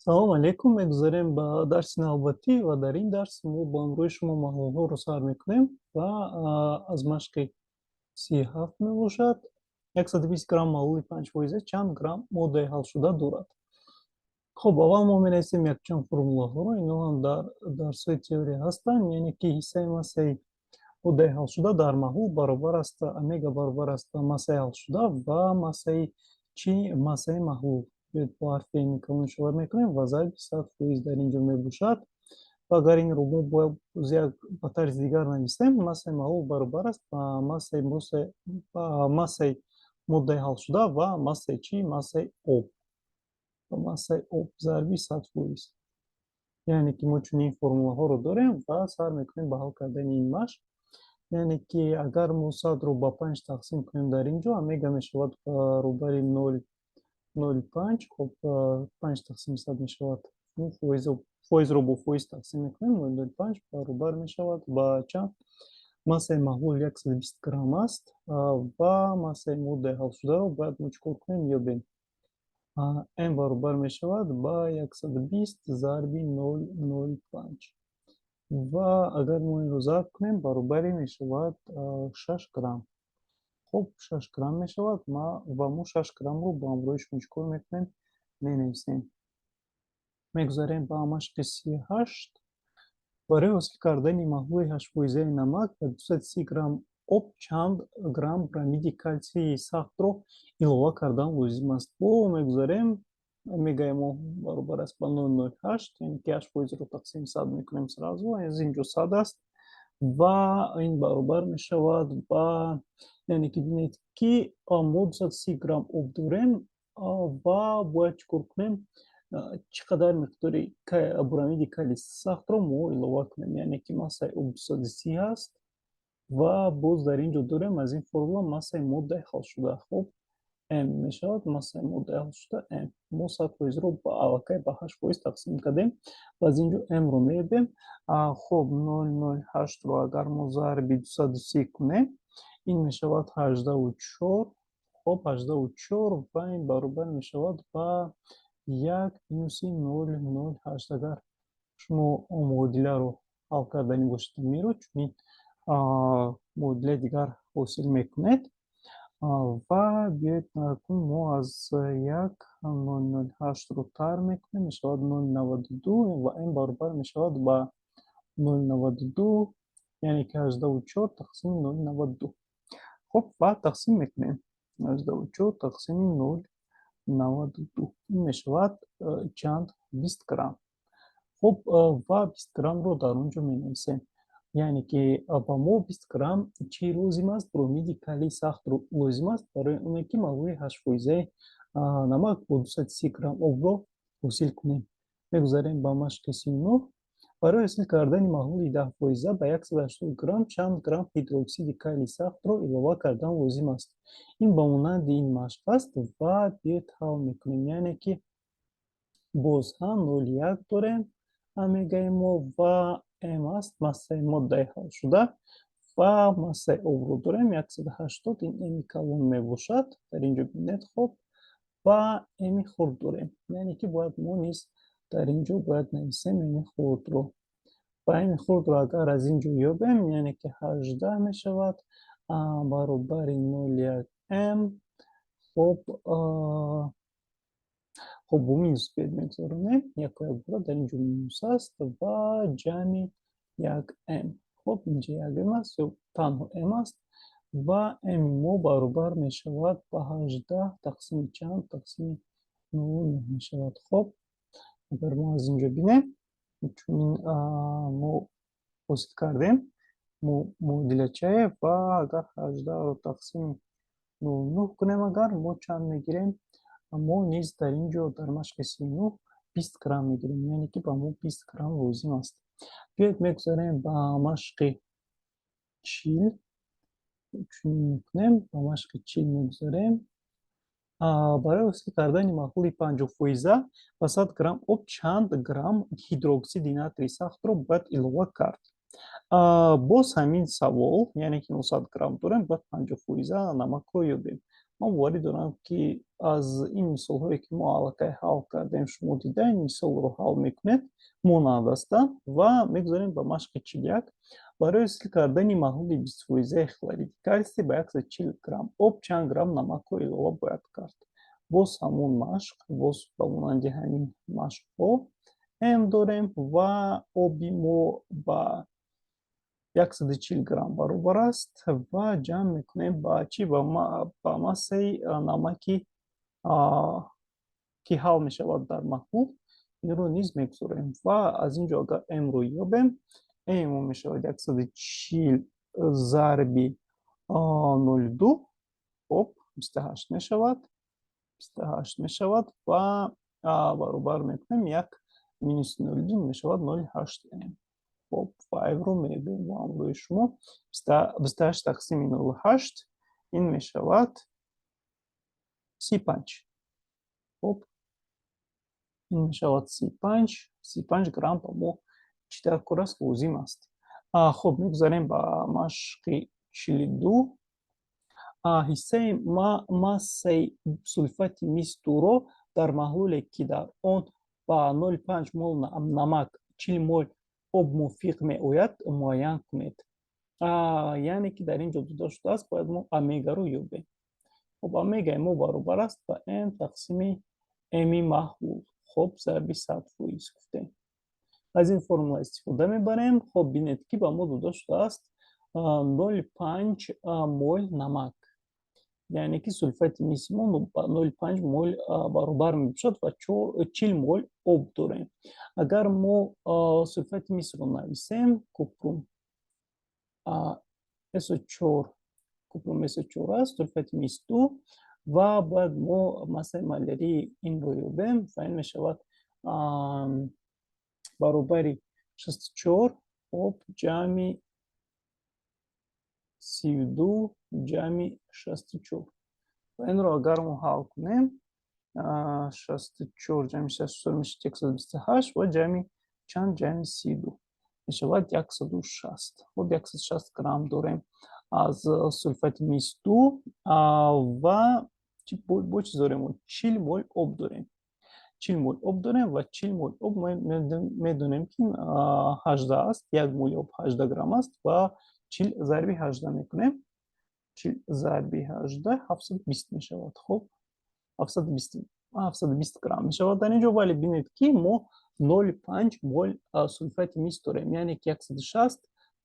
Салом алейкум, мегузарем ба дарси навбатӣ ва дар ин дарс мо бо ҳамроҳи шумо маҳлулҳоро сар мекунем ва аз машқи 37 мебошад. 120 грамм маҳлули 5-фоиза чанд грамм моддаи ҳалшуда дорад? Хуб, аввал мо менависем якчанд формулаҳоро, инҳо ҳам дар дарсҳои теория ҳастанд, яъне ки ҳиссаи массаи моддаи ҳалшуда дар маҳлул баробар аст, омега баробар аст ба массаи ҳалшуда ва массаи чӣ? Массаи маҳлул. Бо ҳарфи М калон ишора мекунем ва зарби 100% дар ин ҷо мебошад. Ва агар инро мо боз як ба тарзи дигар нависем, массаи маҳлул баробар аст ба массаи моддаи ҳалшуда ва массаи чӣ? Массаи об. Ба массаи об зарби 100%. Яъне ки мо чунин формулаҳоро дорем ва сар мекунем ба ҳал кардани ин машқ. Яъне ки агар мо 100-ро ба 5 тақсим кунем, дар ин ҷо омега мешавад баробари 0,05. Хуб, 5 тақсими 100 мешавад, фоизро бо фоиз тақсим мекунем, 0,05 баробар мешавад ба чанд? Массаи маҳлул 120 грамм аст ва массаи моддаи ҳалшударо бояд мо чӣ кор кунем? Ёбем. М баробар мешавад ба 120 зарби 0,05 ва агар мо инро зарб кунем, баробари мешавад 6 грамм. Хуб, 6 грамм мешавад ва мо 6 граммро бо ҳамроҳи шумо чӣ кор мекунем? Менависем. Мегузарем ба машқи 38. Барои ҳосил кардани маҳлули 8-фоизаи намак ба 230 грамм об чанд грамм бромиди калсии сахтро илова кардан лозим аст? Бо мегузарем, омегаи мо баробар аст ба 0,08, яъне ки 8%-ро тақсими 100 мекунем сразу, аз ин ҷо 100 аст ва ин баробар мешавад ба, яъне ки бинед, ки мо 230 грамм об дорем ва бояд чӣ кор кунем? Чӣ қадар миқдори бромиди калий сахтро мо илова кунем? Яъне ки массаи об 230 аст ва боз дар ин ҷо дорем аз ин формула массаи моддаи ҳалшуда. Хуб, м мешавад массаи моддаи ҳалшуда м. Мо 100%-ро аллакай ба 8% тақсим кардем ва аз ин ҷо м-ро меёбем. Хуб, 0,08-ро агар мо зарби 230 кунем, ин мешавад 18,4. Хуб, 18,4 ва ин баробар мешавад ба як минуси 0,08. Агар шумо муодиларо ҳал кардани бошед, миро чунин муодилаи дигар ҳосил мекунед. Ва биёед, акнун мо аз як 0,08-ро тар мекунем, мешавад 0,92 ва м баробар мешавад ба 0,92, яъне ки 18,4 тақсими 0,92. Хуб, ва тақсим мекунем, 18,4 тақсими 0,92, ин мешавад чанд? 20 грамм. Хуб, ва 20 граммро дар он ҷо менависем. Яъне ки ба мо 20 грамм чӣ лозим аст? Бромиди калии сахт лозим аст барои оне ки маҳлули 8-фоизаи намак бо 230 грамм обро ҳосил кунем. Мегузарем ба машқи 39. Барои ҳосил кардани маҳлули 10-фоиза ба 180 грамм чанд грамм гидроксиди калии сахтро илова кардан лозим аст? Ин ба монанди ин машқ аст ва биёед, ҳал мекунем. Яъне ки боз ҳам 0,1 дорем омегаи мо ва м аст массаи моддаи ҳалшуда ва массаи обро дорем 180, ин м калон мебошад, дар ин ҷо бинед. Хуб, ва м хурд дорем, яъне ки бояд мо низ дар ин ҷо бояд нависем м хурдро. Ва м хурдро агар аз ин ҷо ёбем, яъне ки 18 мешавад баробари 0,1 м. Хуб, бо минус биёед мегузаронем яко якбора, дар ин ҷо минус аст ва ҷамъи як м. Хуб, инҷа як м аст ё танҳо м аст ва м мо баробар мешавад ба 18 тақсими чанд? Тақсими 0,9 мешавад. Хуб, агар мо аз ин ҷо бинем, чунин мо ҳосил кардем муодилачае ва агар 18-ро тақсими 0,9 кунем, агар мо чанд мегирем? Мо низ дар ин ҷо дар машқи 39 20 грамм мегирем, яъне ки ба мо 20 грамм лозим аст. Биёед, мегузарем ба машқи 40. Чунин мекунем, ба машқи 40 мегузарем. Барои ҳосил кардани маҳлули 50-фоиза ба 100 грамм об чанд грамм гидроксиди натрии сахтро бояд илова кард? Боз ҳамин савол, яъне ки мо 100 грамм дорем, бояд 50-фоиза намакро ёбем. Ман боварӣ дорам, ки аз ин мисолҳое, ки мо аллакай ҳал кардем, шумо дида ин мисолро ҳал мекунед, монанд ҳастанд. Ва мегузарем ба машқи 41. Барои ҳосил кардани маҳлули 20-фоизаи хлориди калсий ба 140 грамм об чанд грамм намакро илова бояд кард? Боз ҳамон машқ, боз ба монанди ҳамин машқҳо М дорем ва оби мо ба 140 грамм баробар аст ва ҷамъ мекунем ба чӣ? Ба массаи намаки, ки ҳал мешавад дар маҳлул. Инро низ мегузорем ва аз ин ҷо агар М-ро ёбем, М мешавад 140 зарби 0,2. Хоб, 28 мешавад, 28 мешавад ва баробар мекунем, як минус 0,2 мешавад 0,8 М. Хоб, ва М-ро мебинем бо ҳамроҳи шумо. 28 тақсими 0,8, ин мешавад 35. Хоб, ин мешавад 35, 35 грамм ба мо чӣ дар кор аст? Лозим аст. Хоб, мегузарем ба машқи 42. Ҳиссаи массаи сулфати мис дуро дар маҳлуле, ки дар он ба 0,5 мол намак 40 мол об мувофиқ меояд, муайян кунед. Яъне ки дар ин ҷо дода шудааст, бояд мо омегаро ёбем. Хоб, омегаи мо баробар аст ба М тақсими Ми маҳлул, хоб, зарби 100% гуфтем. Аз ин формула истифода мебарем. Хоб, бинед, ки ба мо дода шудааст 0,5 мол намак, яъне ки сулфати миси мо ба 0,5 мол баробар мебошад ва 40 мол об дорем. Агар мо сулфати мисро нависем, купрум SO4, купрум SO4 аст, сулфати мис ду, ва бояд мо массаи молярии инро ёбем ва ин мешавад баробари 64, хоб, ҷамъи 32 ҷамъи 64. Ва инро агар мо ҳал кунем, 64 ҷамъи 64 мешавад 128 ва ҷамъи чанд? Ҷамъи 32 мешавад 160. Хоб, 160 грамм дорем аз сулфати мис ду ва бо чиз дорем? 40 мол об дорем, 40 мол об дорем. Ва 40 мол об медонем, ки 18 аст, як моли об 18 грамм аст ва 40 зарби 18 мекунем. 40 зарби 18 720 мешавад. Хоб, 720 грамм мешавад дар ин ҷо. Вале бинед, ки мо 0,5 мол сулфати мис дорем, яъне ки 160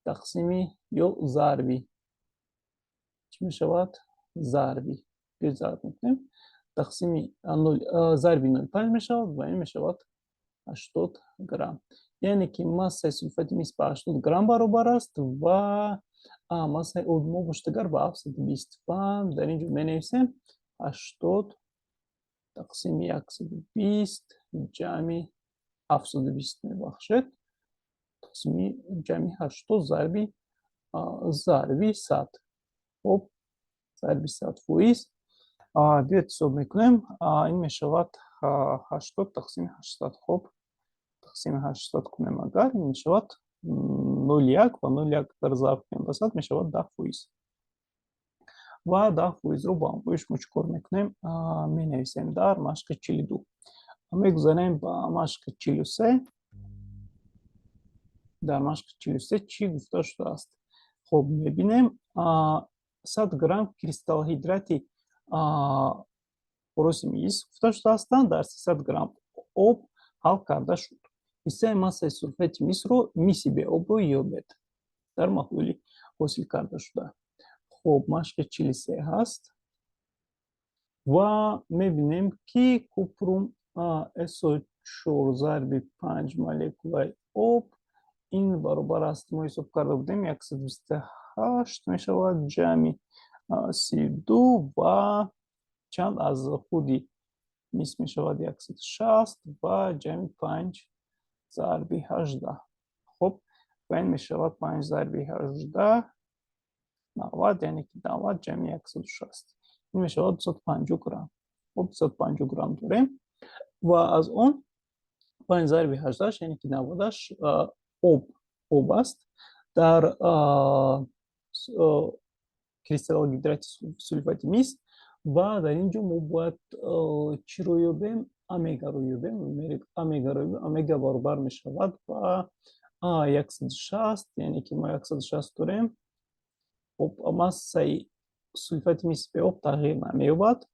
тақсими ё зарби чӣ мешавад? Зарби, зарб мекунем, тақсими зарби 0,5 мешавад ва ин мешавад 80 грамм. Яъне ки массаи сулфати мис ба 80 грамм баробар аст ва массаи оби мо бошад агар ба 720. Ва дар ин ҷо менависем 80 тақсими 120 ҷамъи 720, мебахшед, тақсими ҷамъи 80 зарби 100. Хоб, зарби 100%. Биёед, ҳисоб мекунем. Ин мешавад 80 тақсими 800. Хоб, тақсими 800 кунем агар, ин мешавад 0,1 ва 0,1 агар зарб кунем ба 100, мешавад 10%. Ва 10%-ро бо ҳамроҳи шумо чӣ кор мекунем? Менависем дар машқи 42. Мегузарем ба машқи 43. Дар машқи 43 чӣ гуфта шудааст? Хоб, мебинем: 100 грамм кристаллгидрати хороси мис гуфта шудаастанд, дар 300 грамм об ҳал карда шуд. Ҳиссаи массаи сулфати мисро, миси беобро ёбед дар маҳлули ҳосил карда шуда. Хоб, машқи 43 ҳаст ва мебинем, ки купрум SO4 зарби 5 молекулаи об, ин баробар аст, мо ҳисоб карда будем, 128 мешавад ҷамъи 32 ва чанд аз худи мис мешавад 160 ва ҷамъи 5 зарби 18. Хоб, ва ин мешавад 5 зарби 18 90, яъне ки 90 ҷамъи 160, ин мешавад 250 грамм. Хоб, 250 грамм дорем ва аз он 5 зарби 18, яъне ки 90-аш об аст дар кристаллгидрати сулфати мис. Ва дар ин ҷо мо бояд чиро ёбем? Омегаро ёбем. Омегаро ёбем. Омега баробар мешавад ба 160, яъне ки мо 160 дорем. Хоб, массаи сулфати мис бе об тағйир намеёбад.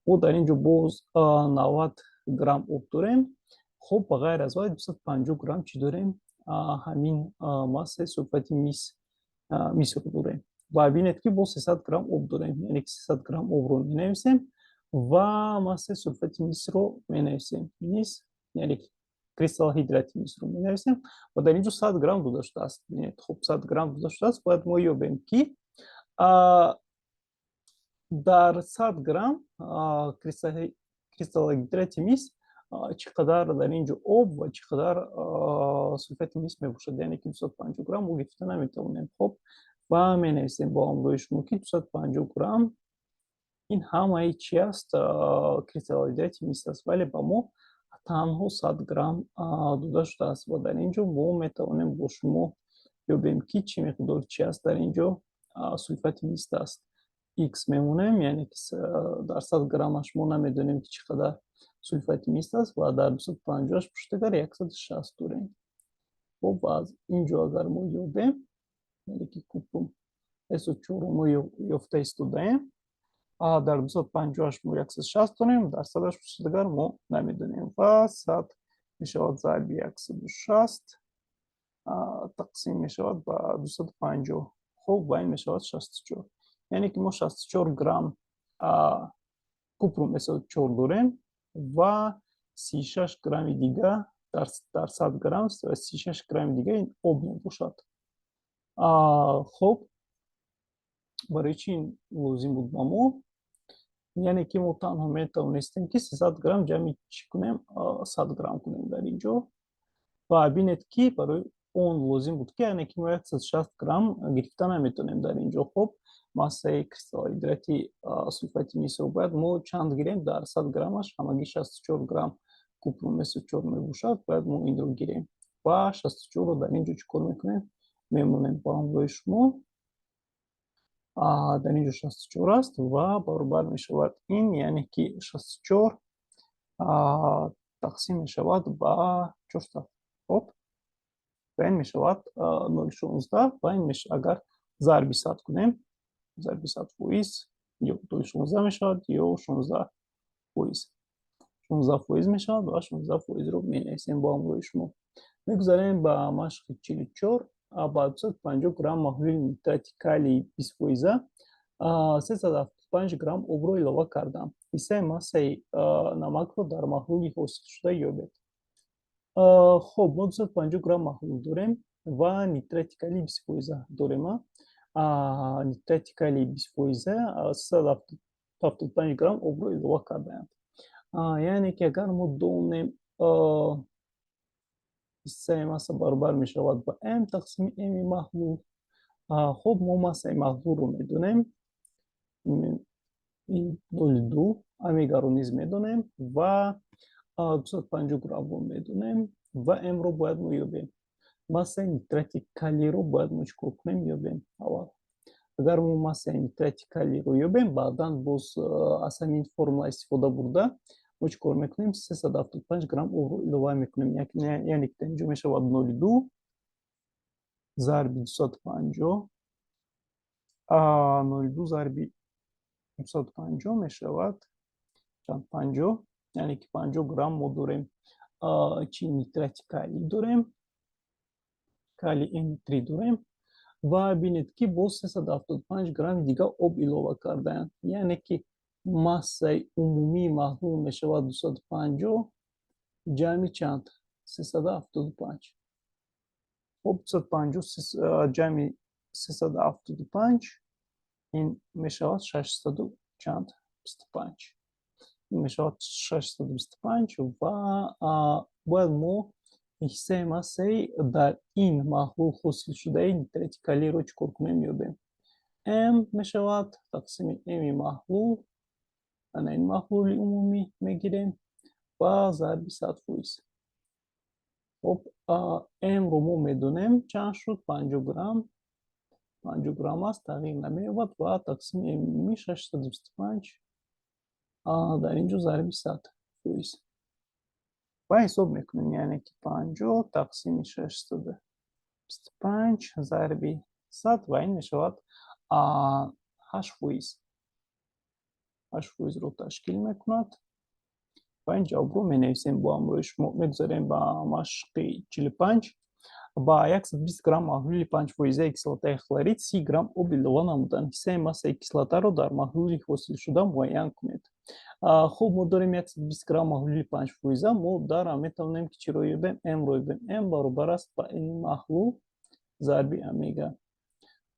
Мо дар ин ҷо боз 90 грамм об дорем. Хоб, ба ғайр аз вай 250 грамм чӣ дорем? Ҳамин массаи сулфати мисро дорем. Ва бинед, ки боз 300 грамм об дорем, яъне ки 300 грамм обро менависем ва массаи сулфати мисро менависем. Мис, яъне ки кристаллогидрати мисро менависем ва дар ин ҷо 100 грамм дода шудааст. Бинед, хуб, 100 грамм дода шудааст. Бояд мо ёбем, ки дар 100 грамм кристаллогидрати мис чӣ қадар дар ин ҷо об ва чӣ қадар сулфати мис мебошад, яъне ки 250 грамм мо гирифта наметавонем. Хоб, ва менависем бо ҳамроҳи шумо, ки 250 грамм ин ҳамаи чи аст? Кристаллогидрати мис аст, вале ба мо танҳо 100 грамм дода шудааст. Ва дар ин ҷо мо метавонем бо шумо ёбем, ки чӣ миқдор чи аст дар ин ҷо сулфати мис аст. Х мемонем, яъне ки дар 100 граммаш мо намедонем, ки чӣ қадар сулфати мис аст, ва дар 250-аш пуштагар 160 дорем. Хоб, аз ин ҷо агар мо ёбем, яъне ки купрум SO4 мо ёфта истодаем, дар 250-аш мо 160 дорем, дар 100-аш пуштагар мо намедонем, ва 100 мешавад зарби 160 тақсим мешавад ба 250. Хоб, ва ин мешавад 64, яъне ки мо 64 грамм купрум SO4 дорем ва 36 грамми дига дар 100 грамм, 36 грамми дига ин об мебошад. Хоб, барои чӣ ин лозим буд ба мо? Яъне ки мо танҳо метавонистем, ки 300 грамм ҷамъи чӣ кунем? 100 грамм кунем дар ин ҷо. Ва бинед, ки барои он лозим буд, ки яъне ки мо 160 грамм гирифта наметавонем дар ин ҷо. Хоб, массаи кристаллогидрати сулфати мисро бояд мо чанд гирем? Дар 100 граммаш ҳамагӣ 64 грамм купрум SO4 мебошад, бояд мо инро гирем ва 64-ро дар ин ҷо чӣ кор мекунем? Мемонем бо ҳамроҳи шумо. Дар ин ҷо 64 аст ва баробар мешавад ин, яъне ки 64 тақсим мешавад ба 400. Хоб, ва ин мешавад 0,16. Ва ин агар зарби 100 кунем, зарби 100%, ё 0,16 мешавад, ё 16%, 16% мешавад ва 16%-ро менависем бо ҳамроҳи шумо. Мегузарем ба машқи 44. Ба 250 грамм маҳлули нитрати калии 20-фоиза 375 грамм обро илова кардам. Ҳиссаи массаи намакро дар маҳлули ҳосилшуда ёбед. Хоб, мо 250 грамм маҳлул дорем ва нитрати калии 20-фоиза дорем. Нитрати калии 20-фоиза 375 грамм обро илова кардаанд, яъне ки агар мо донем, ҳиссаи масса баробар мешавад ба м тақсими м маҳлул. Хуб, мо массаи маҳлулро медонем, ин 0,2, омегаро низ медонем ва 250 граммро медонем ва мро бояд мо ёбем. Массаи нитрати калийро бояд мо чӣ кор кунем? Ёбем аввал. Агар мо массаи нитрати калийро ёбем, баъдан боз аз ҳамин формула истифода бурда мо чӣ кор мекунем? 375 грамм обро илова мекунем, яъне ки дар инҷо мешавад 0,2 зарби 250, 0,2 зарби 250 мешавад чанд? 50, яъне ки 50 грамм мо дорем чи? Нитрати калий дорем, калий N3 дорем. Ва бинед, ки боз 375 грамм дига об илова кардаанд, яъне ки массаи умумии маҳлул мешавад 250 ҷамъи чанд? 375. Хоб, 250 ҷамъи 375 ин мешавад 600 чанд? 25. Ин мешавад 625. Ва бояд мо ҳиссаи массаи дар ин маҳлул ҳосилшудаи нитрати калийро чӣ кор кунем? Ёбем. М мешавад тақсими м маҳлул, ана ин маҳлули умумӣ мегирем, ва зарби 100%. Хоб, м-ро мо медонем, чанд шуд? 50 грамм, 50 грамм аст, тағйир намеёбад, ва тақсими м умумӣ 625. Дар ин ҷо зарби 100% ва ҳисоб мекунем, яъне ки 50 тақсими 625 зарби 100 ва ин мешавад 8%. 8%-ро ташкил мекунад ва ин ҷавобро менависем бо ҳамроҳи шумо. Мегузарем ба машқи 45. Ба 120 грамм маҳлули 5-фоизаи кислотаи хлорид 30 грамм об илова намуданд. Ҳиссаи массаи кислотаро дар маҳлули ҳосилшуда муайян кунед. Хуб, мо дорем 120 грамм маҳлули 5-фоиза. Мо дар метавонем ки чиро ёбем? М-ро ёбем. М баробар аст ба м маҳлул зарби омега.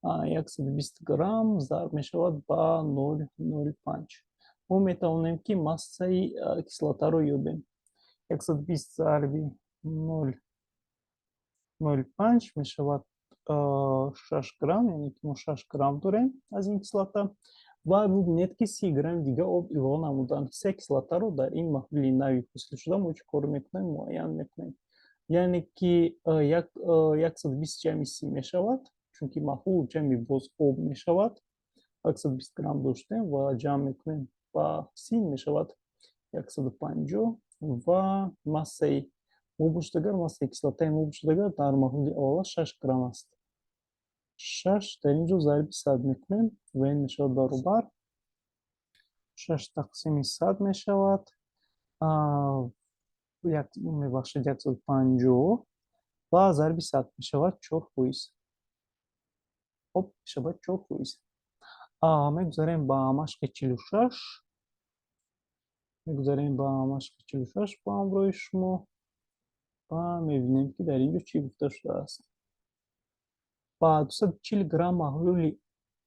120 грамм зарб мешавад ба 0,05. Мо метавонем, ки массаи кислотаро ёбем. 120 зарби 0,05 мешавад 6 грамм, яъне ки мо 6 грамм дорем аз ин кислота. Ва бубинед, ки 30 грамм дига об илова намуданд. Ҳиссаи кислотаро дар ин маҳлули нави ҳосилшуда мо чӣ кор мекунем? Муайян мекунем. Яъне ки 120 ҷамъи 30 мешавад, чунки маҳлул ҷамъи боз об мешавад. 120 грамм доштем ва ҷамъ мекунем ба 30, мешавад 150. Ва массаи мо бошад агар, массаи кислотаи мо бошад агар, дар маҳлули аввала 6 грамм аст. 6 дар ин ҷо зарби 100 мекунем ва ин мешавад баробар 6 тақсими 100 мешавад, мебахшед, 150 ва зарби 100 мешавад 4%. Хоб, мешавад 4%. Мегузарем ба машқи 46. Мегузарем ба машқи 46 бо ҳамроҳи шумо ва мебинем, ки дар ин ҷо чӣ гуфта шудааст. Ба 240 грамм маҳлули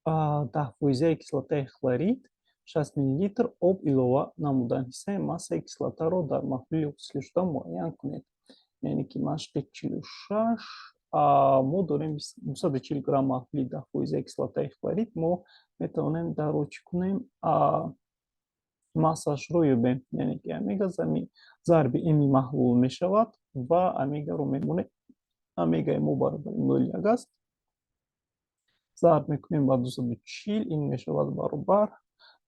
10-фоизаи кислотаи хлорид 60 миллилитр об илова намуданд. Ҳиссаи массаи кислотаро дар маҳлули ҳосилшуда муайян кунед. Яъне ки машқи 46, мо дорем 240 грамм маҳлули 10-фоизаи кислотаи хлорид. Мо метавонем даро чӣ кунем? Массашро ёбем, яъне ки омега зарби м-и маҳлул мешавад ва омегаро мемонем. Омегаи мо баробари 0,1 аст. Зарб мекунем ба 240, ин мешавад баробар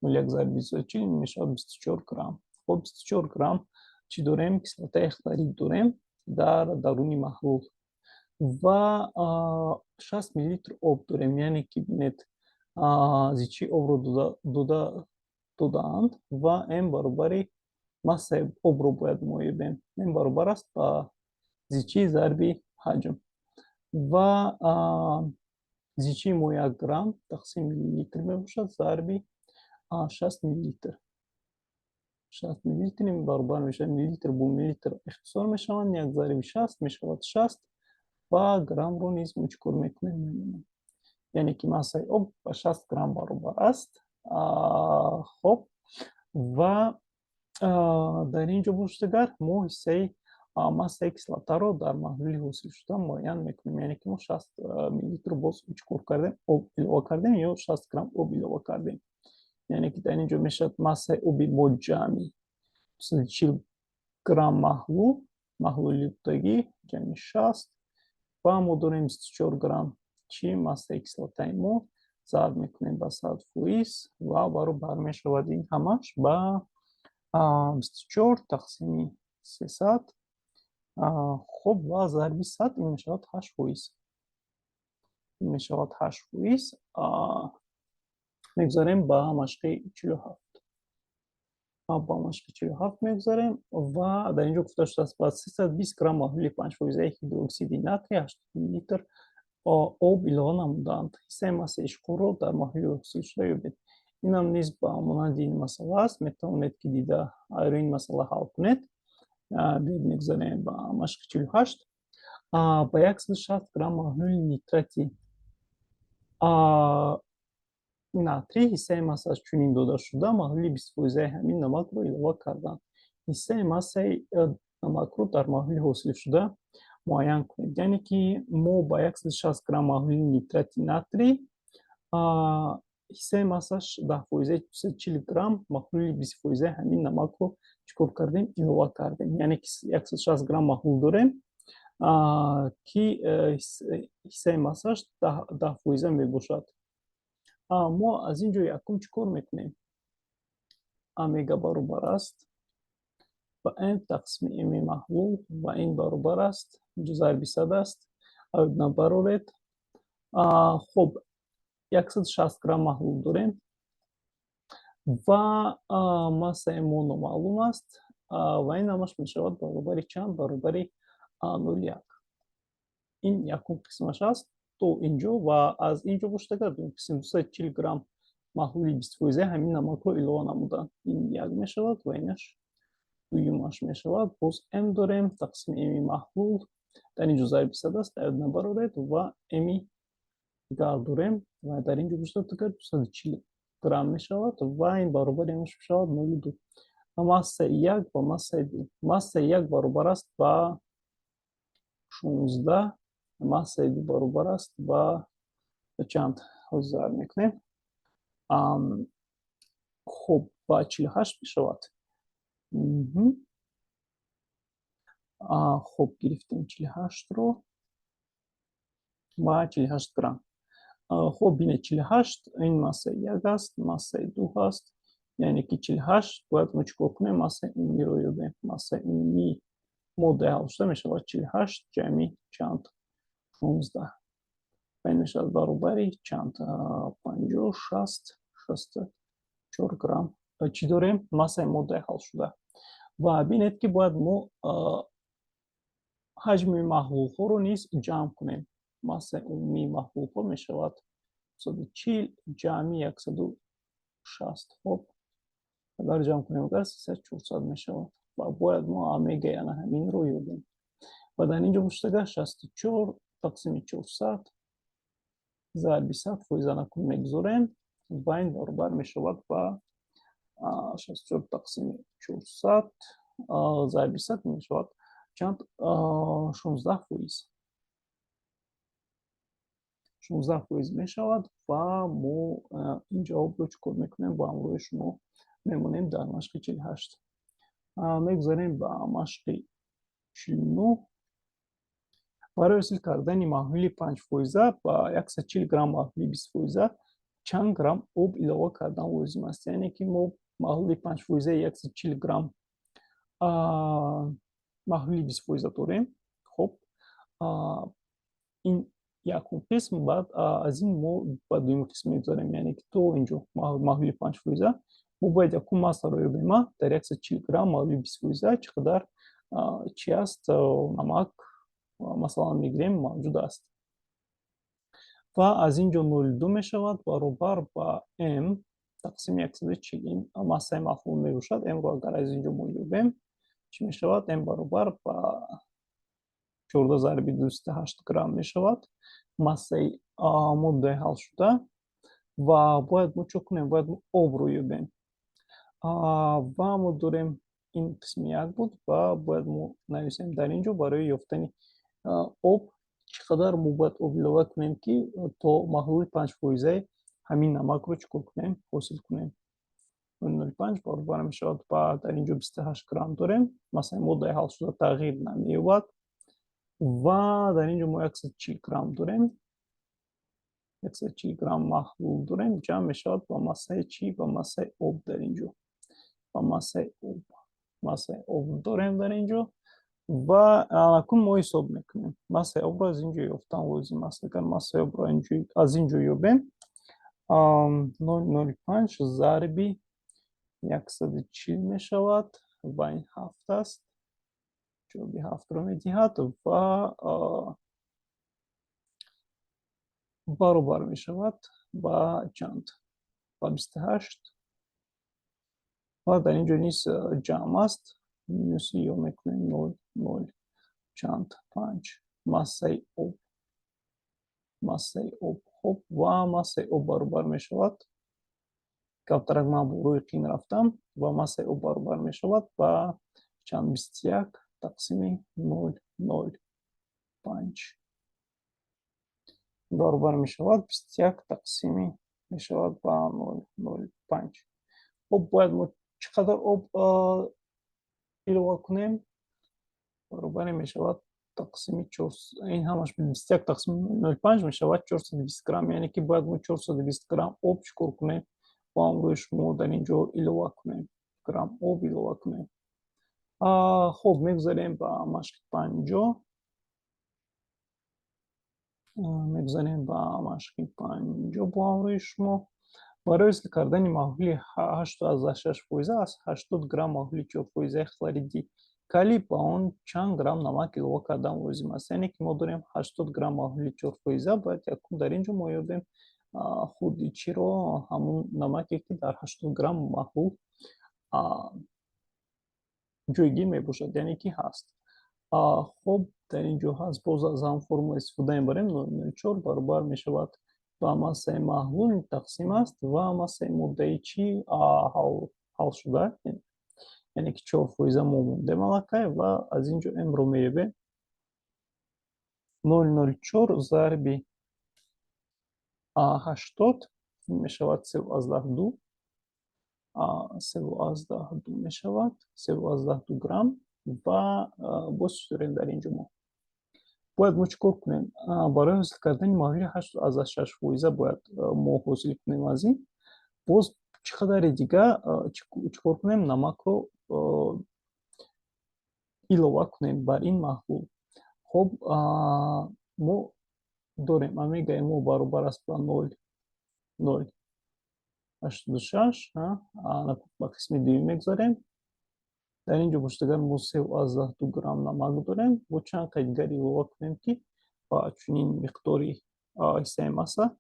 0,1 зарби 240, ин мешавад 24 грамм. Хоб, 24 грамм чӣ дорем? Кислотаи хлорид дорем дар даруни маҳлул ва 60 миллилитр об дорем. Яъне ки бинед, зичии обро додаанд ва м баробари массаи обро бояд мо ёбем. М баробар аст ба зичии зарби ҳаҷм ва зичии мо 1 грамм тақсим миллилитр мебошад зарби 60 миллилитр. 60 миллилитр баробар мешавад, миллилитр бо миллилитр ихтисор мешаванд, як зарби 60 мешавад 60 ва граммро низ мо чӣ кор мекунем? Мемонем. Яъне ки массаи об ба 60 грамм баробар аст. Хоб, ва дар ин ҷо бошад агар, мо ҳиссаи массаи кислотаро дар маҳлули ҳосилшуда муайян мекунем. Яъне ки мо 60 миллилитр боз чӣ кор кардем? Об илова кардем ё 60 грамм об илова кардем. Яъне ки дар ин ҷо мешавад массаи оби мо ҷамъи 240 грамм маҳлули дудагӣ ҷамъи 60 ва мо дорем 24 грамм чӣ? Массаи кислотаи мо. Зарб мекунем ба 100% ва баробар мешавад ин ҳамаш ба 24 тақсими 300. Хуб, ва зарби 100, ин мешавад 8%. Ин мешавад 8%. Мегузарем ба машқи 47. Ба машқи 47 мегузарем ва дар ин ҷо гуфта шудааст: ба 320 грамм маҳлули 5-фоизаи гидроксиди натрий 80 миллилитр об илова намуданд. Ҳиссаи массаи ишқорро дар маҳлули ҳосилшуда ёбед. Инам низ ба монанди ин масъала аст. Метавонед, ки дида айро ин масъала ҳал кунед. Биёед, мегузарем ба машқи 48. Ба 160 грамм маҳлули нитрати натрий, ҳиссаи массааш чунин дода шуда, маҳлули 20-фоизаи ҳамин намакро илова карданд. Ҳиссаи массаи намакро дар маҳлули ҳосилшуда муайян кунед. Яъне ки мо ба 160 грамм маҳлули нитрати натрий, ҳиссаи массаш 10-фоизаи, 240 грамм маҳлули 20-фоизаи ҳамин намакро чӣ кор кардем? Илова кардем. Яъне ки 160 грамм маҳлул дорем, ки ҳиссаи массаш 10% мебошад. Мо аз ин ҷо якум чӣ кор мекунем? Омега баробар аст ба м тақсими м маҳлул ва ин баробар аст, инҷо зарби 100 аст, набароред. Хуб, 160 грамм маҳлул дорем ва массаи мо номаълум аст ва ин ҳамаш мешавад баробари чанд? Баробари 0,1. Ин якум қисмаш аст то инҷо ва аз инҷо бошад, агар дуюм қисм, 240 грамм маҳлули 20-фоизаи ҳамин намакро илова намуданд. Ин як мешавад ва инаш дуюмаш мешавад. Боз м дорем тақсими м маҳлул, дар инҷо зарби 100 аст, аёд набароред, ва м дигар дорем ва дар инҷо бошад, агар 240 грамм мешавад ва ин баробари ҳамаш мешавад 0,2. Массаи як ва массаи ду. Массаи як баробар аст ба 16, массаи ду баробар аст ба чанд? Ҳозир зарб мекунем. Хуб, ба 48 мешавад. Хуб, гирифтем 48-ро ва 48 грамм. Хуб, бинед, 48 ин массаи як аст, массаи ду ҳаст, яъне ки 48. Бояд мо чӣ кор кунем? Массаи умумиро ёбем. Массаи умумии моддаи ҳалшуда мешавад 48 ҷамъи чанд? 16 ва ин мешавад баробари чанд? 50, 60, 64 грамм. Чӣ дорем? Массаи моддаи ҳалшуда. Ва бинед, ки бояд мо ҳаҷми маҳлулҳоро низ ҷамъ кунем. Массаи умумии маҳлулҳо мешавад 140 ҷамъи 160. Хуб, агар ҷамъ кунем, агар 300, 400 мешавад ва бояд мо омега, яъне ҳаминро ёбем. Ва дар инҷо бошад, агар 64 тақсими 400 зарби 100% анакун мегузорем ва ин баробар мешавад ба 64 тақсими 400 зарби 100, мешавад чанд? 16%. 16% мешавад ва мо ин ҷавобро чӣ кор мекунем? Бо ҳамроҳи шумо мемонем дар машқи 48. Мегузарем ба машқи 49. Барои ҳосил кардани маҳлули 5-фоиза ба 140 грамм маҳлули 20-фоиза чанд грамм об илова кардан лозим аст? Яъне ки мо маҳлули 5-фоизаи 140 грамм маҳлули 20-фоиза дорем. Хуб, ин якум қисм. Баъд аз ин мо ба дуюм қисм мегузарем, яъне ки то инҷо маҳлули 5-фоиза. Мо бояд якум массаро ёбем, дар 140 грамм маҳлули 20-фоиза чӣ қадар чи аст, намак, масалан, мегирем, мавҷуд аст. Ва аз ин ҷо 0,2 мешавад баробар ба м тақсими 140, ин массаи маҳлул мебошад. Мро агар аз ин ҷо мо ёбем, чӣ мешавад? М баробар ба 14 зарби 208 грамм мешавад, массаи моддаи ҳалшуда. Ва бояд мо чӣ кунем? Бояд мо обро ёбем. Ва мо дорем, ин қисми як буд ва бояд мо нависем дар ин ҷо: барои ёфтани об чӣ қадар мо бояд об илова кунем, ки то маҳлули 5-фоизаи ҳамин намакро чӣ кор кунем, ҳосил кунем? 0,05 баробар мешавад ба, дар ин ҷо 28 грамм дорем, масалан, моддаи ҳалшуда тағйир намеёбад, ва дар ин ҷо мо 140 грамм дорем, 140 грамм маҳлул дорем, ҷамъ мешавад ба массаи чӣ? Ба массаи об. Дар ин ҷо ба массаи об, массаи об дорем дар ин ҷо. Ва акнун мо ҳисоб мекунем, массаи обро аз ин ҷо ёфтан лозим аст. Агар массаи обро аз ин ҷо ёбем, 0,05 зарби 140 мешавад ва ин ҳафт аст, ҷавоби ҳафтро медиҳад ва баробар мешавад ба чанд? Ба 28. Ва дар ин ҷо низ ҷамъ аст, минуси ё мекунем нол нол чанд? Панҷ, массаи об, массаи об. Хуб, ва массаи об баробар мешавад, камтарак ман бо рӯи қин рафтам, ва массаи об баробар мешавад ба чанд? 21 тақсими 0,05 баробар мешавад, 21 тақсими мешавад ба 0,05. Хуб, бояд мо чӣ қадар об илова кунем? Баробаре мешавад тақсими, ин ҳамаш 21 тақсими 0,5 мешавад 420 грамм, яъне ки бояд мо 420 грамм об чӣ кор кунем? Бо ҳамроҳи шумо дар ин ҷо илова кунем. Грамм об илова кунем. Хуб, мегузарем ба машқи 50. Мегузарем ба машқи 50 бо ҳамроҳи шумо. Барои ҳосил кардани маҳлули 8,6% аз 80 грамм маҳлули 4-фоизаи хлориди калий ба он чанд грамм намак илова кардан лозим аст? Яъне ки мо дорем 80 грамм маҳлули 4%. Бояд якум дар ин ҷо мо ёбем худи чиро? Ҳамун намаке, ки дар 80 грамм маҳлул ҷойгир мебошад, яъне ки ҳаст. Хуб, дар ин ҷо ҳаст. Боз аз ҳам формула истифода мебарем: 0,04 баробар мешавад ба массаи маҳлул тақсим аст ва массаи моддаи чӣ? Ҳалшуда, яъне ки 4% мо мондем аллакай. Ва аз ин ҷо м-ро меёбем: 0,04 зарби 80 мешавад 3,2, 3,2 мешавад, 3,2 грамм. Ва боз чӣ дорем дар ин ҷо? Мо бояд мо чӣ кор кунем? Барои ҳосил кардани маҳлули 8,6% бояд мо ҳосил кунем. Аз ин боз чӣ қадари дига чӣ кор кунем? Намакро илова кунем бар ин маҳлул. Хуб, мо дорем омегаи мо баробар аст ба 0,086. Ба қисми дуюм мегузарем. Дар ин ҷо бошад, агар мо 3,2 грамм намак дорем, бо чанд қай дигар илова кунем, ки ба чунин миқдори ҳиссаи масса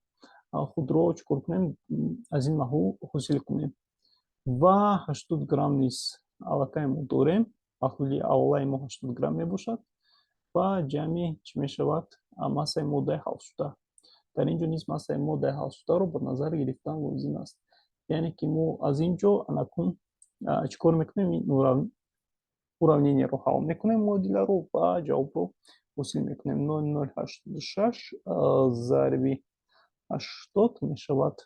худро чӣ кор кунем? Аз ин маҳлул ҳосил кунем. Ва 80 грамм низ аллакай мо дорем. Маҳлули аввалаи мо 80 грамм мебошад ва ҷамъи чӣ мешавад? Массаи моддаи ҳалшуда. Дар ин ҷо низ массаи моддаи ҳалшударо ба назар гирифтан лозим аст. Яъне ки мо аз ин ҷо анакун чӣ кор мекунем? Ин уравнение ро ҳал мекунем, муодиларо, ва ҷавобро ҳосил мекунем. 0,086 зарби 80 мешавад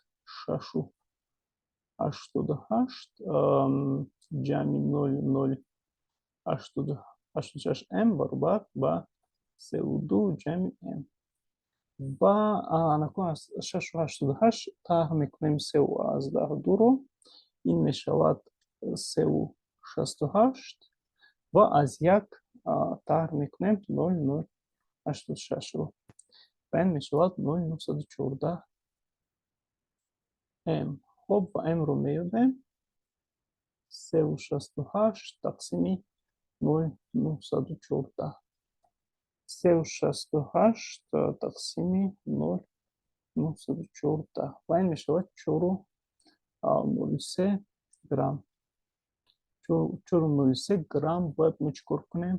6,88 ҷамъи 0,086 м баробар ба 3,2 ҷамъи м. Ва анакун аз 6,88 тарҳ мекунем 3,2-ро, ин мешавад 3,68. Ва аз як тарҳ мекунем 0,086-ро ва ин мешавад 0,914 м. Хуб, ва м-ро меёбем: 3,68 тақсими 0,914. 3,68 тақсими 0,914 ва ин мешавад 4,03 грамм. 4,03 грамм бояд мо чӣ кор кунем?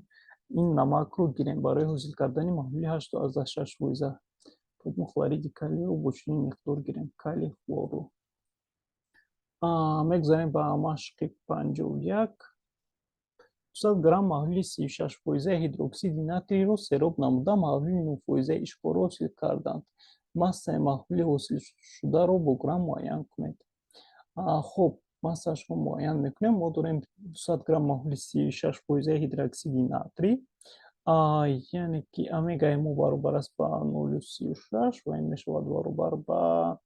Ин намакро гирем барои ҳосил кардани маҳлули 8,6%. Бояд мо хлориди калийро бо чунин миқдор гирем, калий хлорро. Мегузарем ба машқи 51. 200 грамм маҳлули 36-фоизаи гидроксиди натрийро сероб намуда, маҳлули 9-фоизаи ишқорро ҳосил карданд. Массаи маҳлули ҳосилшударо бо грамм муайян кунед. Хуб, массаашро муайян мекунем. Мо дорем 200 грамм маҳлули 36-фоизаи гидроксиди натрий, яъне ки омегаи мо баробар аст ба 0,36 ва ин мешавад баробар ба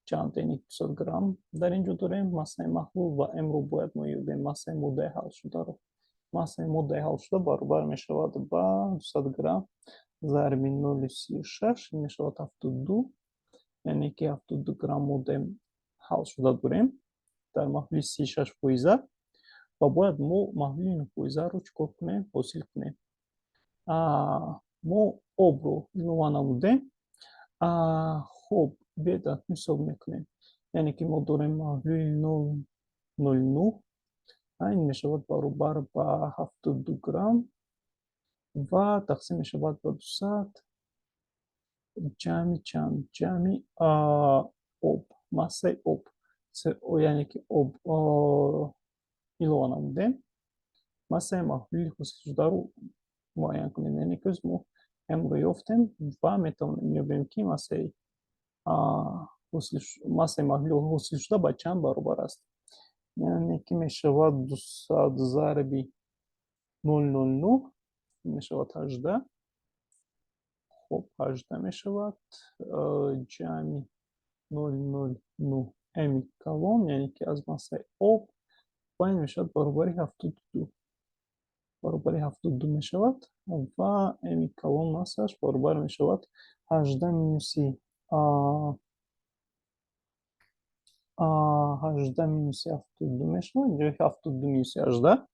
чанд? Яъне 200 грамм дар ин ҷо дорем массаи маҳлул ва м-ро бояд мо ёбем, массаи моддаи ҳалшударо. Массаи моддаи ҳалшуда баробар мешавад ба 200 грамм зарби 0,36, ин мешавад 72, яъне ки 72 грамм моддаи ҳалшуда дорем дар маҳлули 36%. Ва бояд мо маҳлули 9-фоизаро чӣ кор кунем? Ҳосил кунем. Мо обро илова намудем. Хуб, биёед, ҳисоб мекунем. Яъне ки мо дорем маҳлули 0,09, ин мешавад баробар ба 72 грамм ва тақсим мешавад ба 200 ҷамъи чанд? Ҷамъи об, массаи об, яъне ки об илова намудем. Массаи маҳлули ҳосилшударо муайян кунем. Яъне ки мо м-ро ёфтем ва метавонем ёбем, ки массаи маҳлули ҳосилшуда ба чанд баробар аст. Яъне ки мешавад 200 зарби 0,09, мешавад 18. Хуб, 18 мешавад ҷамъи 0,09 м калон, яъне ки аз массаи об. Ва ин мешавад баробари 72, баробари 72 мешавад. Ва М калон массаш баробар мешавад 18 минуси 18 минуси 72 мешавад ё 72 минуси 18.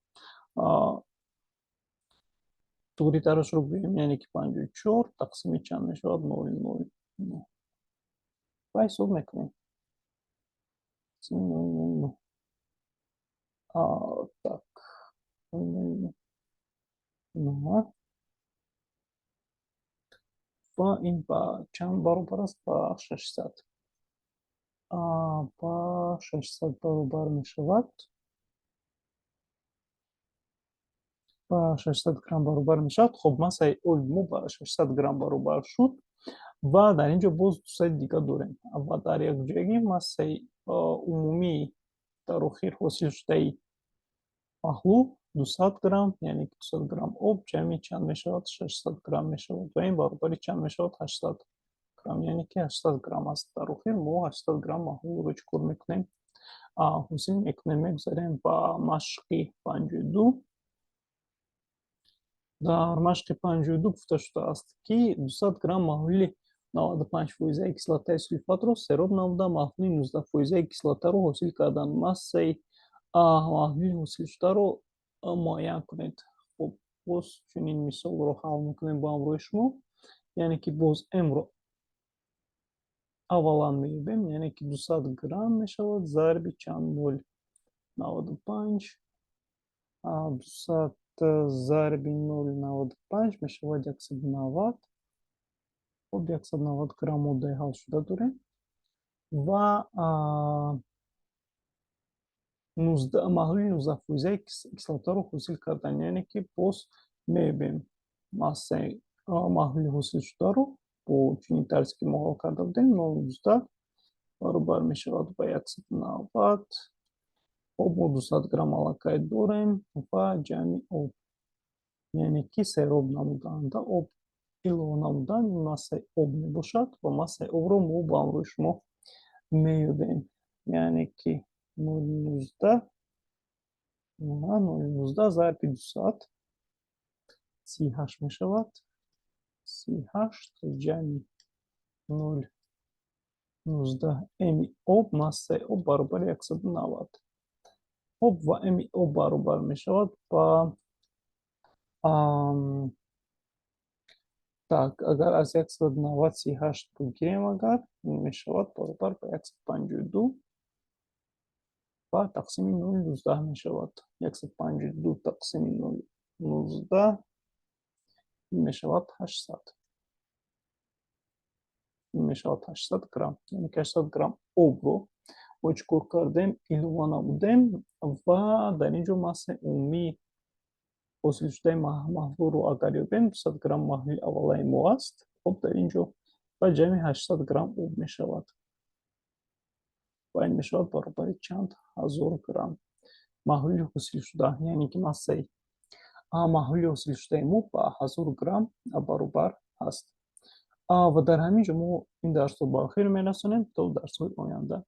Туғритарашро гӯем, яъне ки 54 тақсими чанд мешавад? 0,09. Ва ҳисоб мекунем. 0,09. Так, 0,09 ва ин ба чанд баробар аст? Ба 600. Ба 600 баробар мешавад, ба 600 грамм баробар мешавад. Хоб, массаи оби мо ба 600 грамм баробар шуд ва дар ин ҷо боз 200 дига дорем. Ва дар якҷоягӣ массаи умумии дар охир ҳосил шудаи маҳлул 200 грамм, яъне ки 200 грамм об ҷамъи чанд мешавад? 600 грамм мешавад. Ва ин баробари чанд мешавад? 800 грамм, яъне ки 800 грамм аст. Дар охир мо 800 грамм маҳлулро чӣ кор мекунем? Ҳосил мекунем. Мегузарем ба машқи 52. Дар машқи 52 гуфта шудааст, ки 200 грамм маҳлули 95-фоизаи кислотаи сулфатро сероб намуда, маҳлули 19-фоизаи кислотаро ҳосил кардан. Массаи маҳлули ҳосилшударо муайян кунед. Хуб, боз чунин мисолро ҳал мекунем бо ҳамроҳи шумо, яъне ки боз М-ро аввалан меёбем, яъне ки 200 грамм мешавад зарби чанд? 0,95. 200 зарби 0,95 мешавад 190. Хуб, 190 грамм моддаи ҳалшуда дорем ва маҳлули 19-фоизаи кислотаро ҳосил кардан, яъне ки боз меёбем массаи маҳлули ҳосилшударо бо чунин тарзе, ки мо ҳал карда будем: 0,19 баробар мешавад ба 190. Хоб, мо 200 грамм аллакай дорем ва ҷамъи об, яъне ки сероб намуданда, об илова намудан, массаи об мебошад. Ва массаи обро мо ба ҳамроҳи шумо меёбем, яъне ки 0,19, 0,19 зарби 200 38 мешавад. 38 ҷамъи 0,19 М об, массаи об баробари 190. Хоб, ва М об баробар мешавад ба, так, агар аз 190 38 бигирем, агар мешавад баробар ба 152 ва тақсими 0,19 мешавад. 152 тақсими 0,19 мешавад 800, мешавад 800 грамм. Яъне ки 800 грамм обро мо чӣ кор кардем? Илова намудем. Ва дар ин ҷо массаи умумии ҳосилшудаи маҳлулро агар ёбем, 200 грамм маҳлули аввалаи мо аст, хоб, дар ин ҷо ва ҷамъи 800 грамм об мешавад. Ва ин мешавад баробари чанд? 1000 грамм маҳлули ҳосилшуда, яъне ки массаи маҳлули ҳосилшудаи мо ба 1000 грамм баробар аст. Ва дар ҳамин ҷо мо ин дарсро ба охир мерасонем. То дарсҳои оянда.